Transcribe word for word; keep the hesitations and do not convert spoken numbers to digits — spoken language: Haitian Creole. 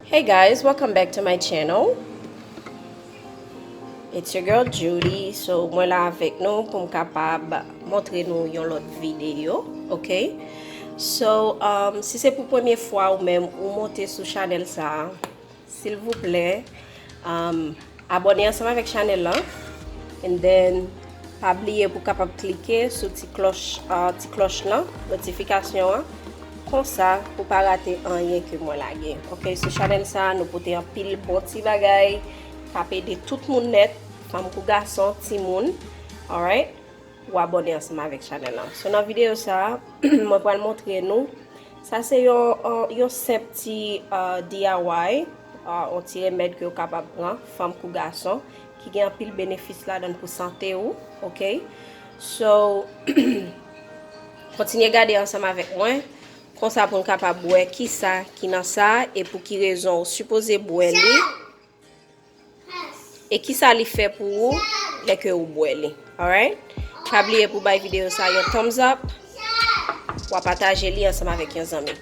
Hey guys, welcome back to my channel. It's your girl Judy. So, mwen la avèk nou pou m kapab montre nou yon lòt videyo, ok? So, um, si se pou premye fwa ou menm ou monte sou chanèl sa, silvouplè, um, abòne ansanm avèk chanèl lan. And then, pa bliye pou kapab klike sou ti klòch, uh, ti klòch lan, notifikasyon an. Konsa, pou pa rate anyen ke mwen lage. Ok, sou chanèl sa, nou pote anpil bon ti bagay k ap ede tout moun nèt, fanm kou gason, timoun. Alright? Ou abòne ansanm avèk chanèl lan. So, nan videyo sa, mwen pral montre nou. Sa se yon, yon, yon senp ti, uh, D I Y, uh, yon ti remèd ke w kapab pran, fanm kou gason, ki gen anpil benefis ladan pou sante w, ok? So, kontinye gade ansanm avèk mwen, konsa pou n kapab wè kisa ki nan sa e pou ki rezon w sipoze bwè li. E kisa li fè pou ou lè ke ou bwè li. Alright? Pa bliye pou bay videyo sa yon thumbs up. W a pataje li ansanm avèk yon zanmi.